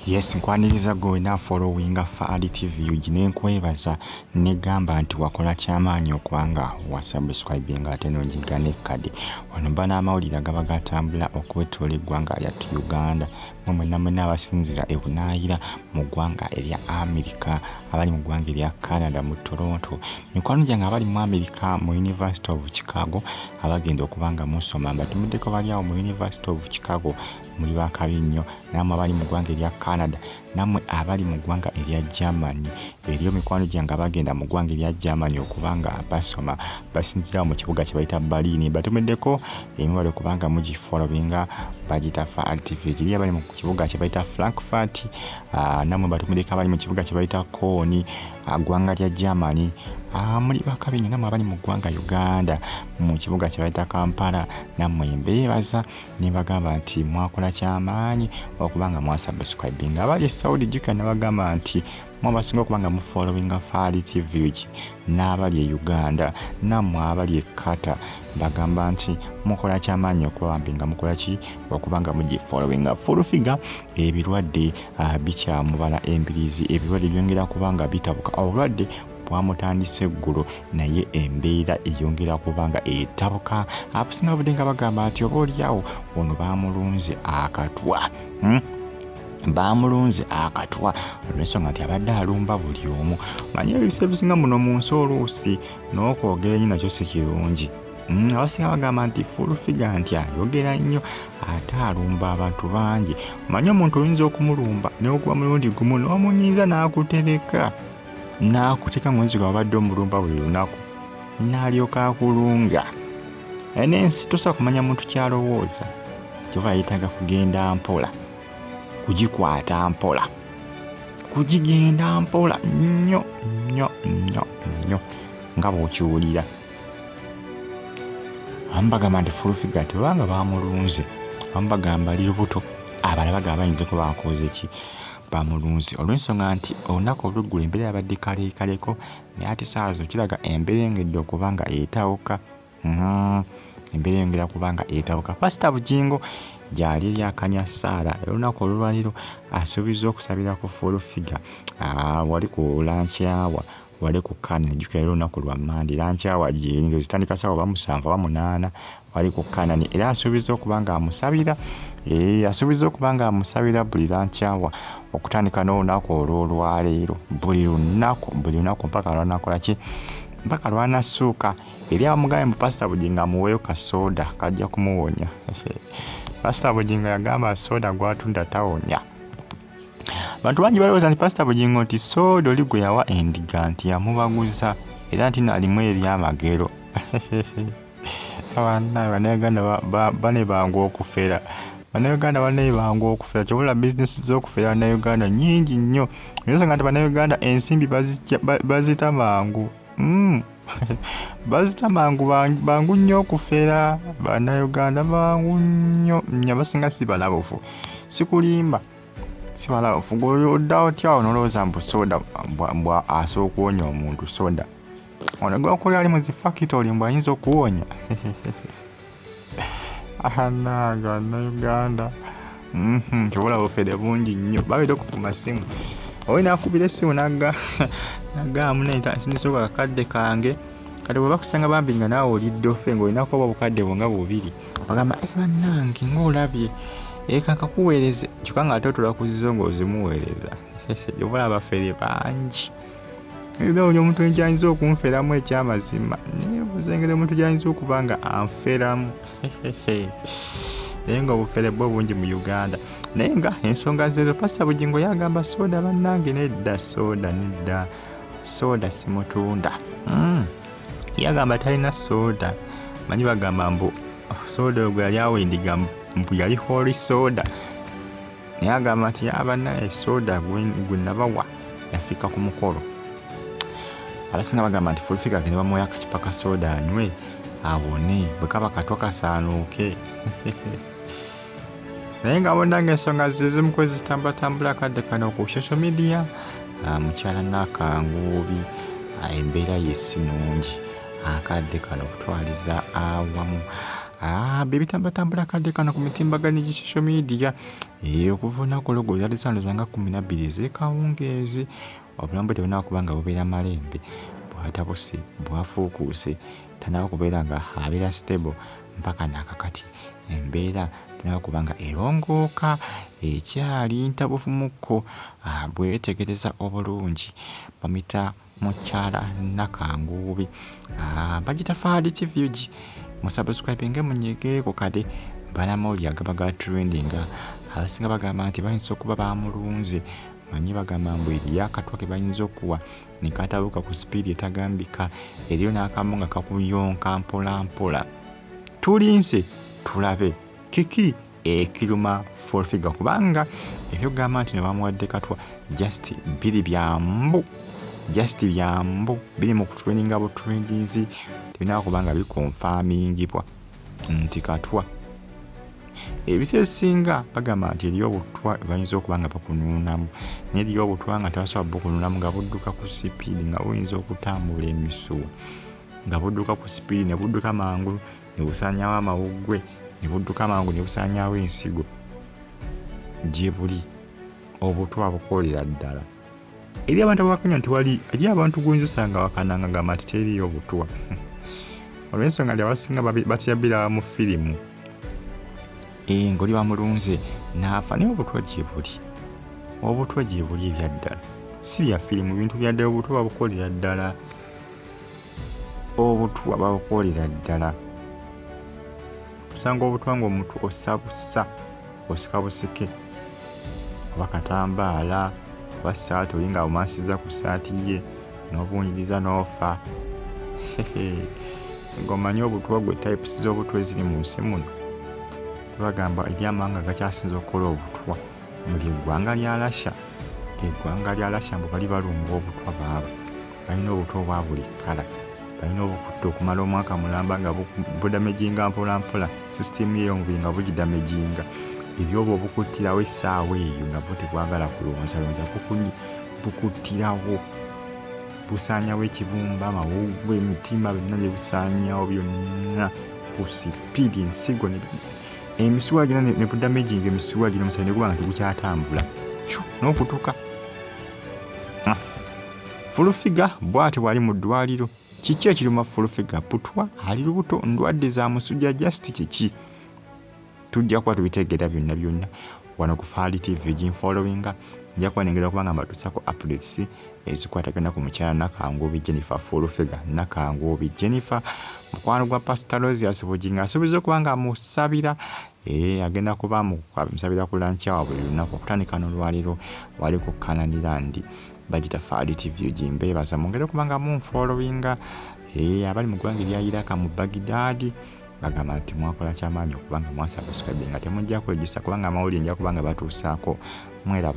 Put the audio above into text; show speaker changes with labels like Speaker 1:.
Speaker 1: Yes, nkwaniriza gwe wena followinga Fahad TV UG nenkwebaza negamba nti wakola kyamaanyi okubanga wasubscribinga ate n'ogiga n'ekkade. Wano mba n'amawulire agaba gatambula okwetoola eggwanga lyattu Uganda, mwe mwenna mwenna abasinziira e Bunaayira mu ggwanga erya America, abali mu ggwanga erya Canada mu Toronto, mikwano gyange abali mu America mu University of Chicago abagenda okuba nga musoma, mbatumiddeko bali awo mu University of Chicago muli bakabi nnyo, nammwe abali mu ggwanga erya Canada, nammwe abali mu ggwanga erya Germany, eriyo mikwano gyange abagenda mu ggwanga erya Germany okuba nga basoma, basinziira mu kibuga kye bayita Berlin, mbatumiddeko emibale okubanga mugifollowinga bagiyita Fahad TV, eri abali mu kibuga kye bayita Frankfurt, nammwe mbatumiddeko abali mu kibuga kye bayita Köln, ggwanga lya Germany, muli bakabi nnyo, nammwe abali mu ggwanga Uganda mu kibuga kye bayita Kampala, nammwe mbeebaza ne bagamba nti mwakola kyamaanyi okubanga mwasubscribinga. Abali e Saudi jjukira nabagamba nti mwe abasinga okuba nga mufollowinga Fahad TV UG, n'abali e Uganda, nammwe abali e Qatar, bagamba nti mukola kyamaanyi okuba bambi nga mukola ki okuba nga mugifollowinga. Full Figure ebirwadde bikyamubala embiriizi, ebirwadde byongera kuba nga bitabuka, obulwadde bwamutandise eggulo naye embeera eyongera kuba nga etabuka. Abasinga babadde nga bagamba nti oba oliawo ono baamulunze akatwa, baamulunze akatwa olw'ensonga nti abadde alumba buli omu. Manyi ebisa ebisinga muno mu nsi oluusi n'okwogera ennyo nakyo si kirungi. Abasinga bagamba nti Full Figure nti ayogera nnyo ate alumba abantu bangi. Manyi omuntu oyinza okumulumba n'okuba mulundi gumu n'omunyiiza n'akutereka, n'akuteeka mu nzigo abadde omulumba buli lunaku n'alyoka akulunga. N'ensi tosobola kumanya muntu ky'alowooza, kyova yeetaaga kugenda mpola, kugikwata mpola, kugigenda mpola nnyo nnyo nnyo nnyo nga bw'okiwulira. Abamu bagamba nti Full Figure tebanga baamulunze, abamu bagamba ali lubuto, abalala bagamba bayinza okuba bakoze ki, bamulunze olw'ensonga nti olunaku olw'eggulo embeera yabadde kaleekaleko, naye ate essaawa zino kiraga embeera eyongedde okuba nga etawuka. Embeera eyongera kuba nga etabuka. Pasita Bugingo gy'ali eri akanya Sarah era olunaku olwaleero asuubizza okusabira ku Full Figure wali ku lunch hour, wali ku Canaan, jjukira leero olunaku lwa Mmande, lunch hour gy'eri ndowooza etandika ssaawa oba 7 oba 8 wali ku Canaan, era asuubizza okuba nga amusabira, asuubizza okuba nga amusabira buli lunch hour okutandika n'olunaku olw'olwaleero, buli lunaku mpaka lw'anaakola ki, mpaka lw'anassuuka. Eri abamugambe mbu Pasita Bugingo amuweeyo ka soda kajja kumuwonya. Pasita Bugingo yagamba soda gw'atunda tawonya. Abantu bangi balowooza nti Pasita Bugingo nti soda oli gwe yawa endiga nti yamubaguza era nti alimu ebyamagero. Abannaye Bannayuganda bane bangu okufera, Bannayuganda bane bangu okufera, ky'obola bizinesi z'okufera Bannayuganda nnyingi nnyo. Ensonga nti Bannayuganda ensimbi bazita mangu. Bazita mangu, bangu nnyo okufera, Bannayuganda bangu nnyo nnyo, abasinga si balabufu, sikulimba si balabufu. Gwe odda otya awo n'olowooza mbu soda mbu asobola okuwonya omuntu soda ono gwakola ali mu zi factory mbu ayinza okuwonya. Anange Bannayuganda kyobola bufere bungi nnyo, babeera ku masimu, oyo n'akubira essimu n'agamba munne nsindise akakadde kange. Kati bwe bakusanga bambi nga naawe olidde ofe ng'olinako oba obukadde bwo nga bubiri, bagamba bannange ng'olabye eka nkakuweereze, kyokka ng'ate otula ku zizo ng'ozimuweereza. Kyova olaba abafere bangi. Era oli omuntu gy'ayinza okunferamu ekyamazima, neebuuza engeri omuntu gy'ayinza okuba nga anferamu. Naye ng'obufere bwo bungi mu Uganda. Naye nga ensonga zeezo, Pasita Bugingo yagamba soda bannange nedda, soda nedda, soda simutunda. Yagamba talina soda, manyi bagamba mbu soda ogwo yali awa endiga mbu yali holy soda, naye agamba nti abannaye soda gwe nabawa yafiika ku mukolo. Abasinga bagamba nti Full Figure agende bamuwe akacupa ka soda anywe awone, bwe kaba katwa kasaanuuke. Naye nga bonnange ensonga ze zimu ku ezitambulatambula akadde kano ku social media, mukyala Nakanguubi embeera ye si nnungi akadde kano okutwaliza awamu. Bibitambatambula kadde kano ku mitimbagano gi social media okuva olunaku olweggulo zaali ssaawa nga 12 ez'ekawungeezi. Obulamu bwe tebunaba kuba nga bubeera malembe, bwatabuse, bwafuukuuse, tanaba kubeera nga abeera stable mpaka naakakati. Embeera tenaba kuba nga erongooka, ekyali ntabufumukko. Bweyetegereza obulungi bamuyita mukyala Nakanguubi, bagita Fahad TV UG. Musubscribinge, munyige ku kade banamawulire agaba ga trendinga. Abasinga bagamba nti bayinza okuba bamulunze, manyi bagamba mbu eriyo akatwa ke bayinza okuwa ne katabuka ku sipiidi etagambika, eriyo n'akamu nga kakuyonka mpola mpola. Tulinze tulabe kiki ekiruma Full Figure, kubanga ebyogamba nti ne bamuwadde katwa just biri byambu, just byambu, biri mu kutrendinga butrendinzi, tebinaba kubanga bikonfamingibwa nti katwa. Ebiseera ebisinga bagamba nti eriyo obutwa bayinza okuba nga bakunuunamu, naye eriyo obutwa nga tebasobola bukunuunamu, nga budduka ku sipiidi, nga buyinza okutambula emisuwa, nga budduka ku sipiidi ne budduka mangu ne busaanyaawo amawuggwe, ne budduka mangu ne busaanyaawo ensigo. Gye buli obutwa bukolera ddala. Eri abantu abawakanya nti wali eri abantu gwoyinza osanga wakananga gamba nti teriyo obutwa, olw'ensonga nti abasinga batya biraba mu firimu ng'oli bamulunze n'afa. Naye obutwa gye buli, obutwa gye buli ebyaddala, si bya firimu, bintu bya ddala. Obutwa babukolera ddala, obutwa babukolera ddala. Osanga obutwa ng'omuntu ossa bussa, osika busike oba katambaala oba ssaati, oli nga omansiza ku ssaati ye n'obuwunyiriza n'ofa. Ng'omanyi obutwa gwe, types z'obutwa eziri mu nsi muno, tebagamba eri amawanga gakyasinze okukola obutwa muli eggwanga lya Russia. Eggwanga lya Russia mbu bali balunga obutwa baaba balina obutwa obwa buli kkala, balina obukutta okumala omwaka mulamba nga budamaginga mpola mpola sisitimu ye y'omubiri, nga bugidamaginga. Ebyoba obukuttirawo essaawa eyo nga bwo tebwagala kulonzalonza, bukuttirawo, busaanyawo ekibumba, amawuggwe, emitima, byonna bye busaanyawo byonna ku sipiidi, ensigo, emisuwa gino ne budamaginga emisuwa gino, omusaayi ne guba nga tegukyatambula n'okutuka. Full Figure bw'atyo bw'ali mu ddwaliro. Kiki ekiruma Full Figure? Butwa, ali lubuto, ndwadde za musujja, just kiki? Tujja kuba tubitegeera byonna byonna wano ku Fahad TV. Ginfollowinga, nja kuba nengera okuba nga mbatuusako updates ezikwatagana ku mukyala Nakanguubi Jennifer Full Figure. Nakanguubi Jennifer mukwano gwa Pastor Aloysius Bugingo, asuubiza okuba nga amusabira, agenda kuba musabira ku lunch hour buli lunaku okutandika n'olwaleero wali ku Canaan. Bagita Fahad TV. Gimbeebaza mwongere okuba nga munfollowinga. Abali mu ggwanga erya Iraq mu Baghdad bagamba nti mwakola kyamaanyi okuba nga mwasubscribe, nga temujja kwejjusa kubanga amawulire nja kuba nga batuusaako. Mweraba.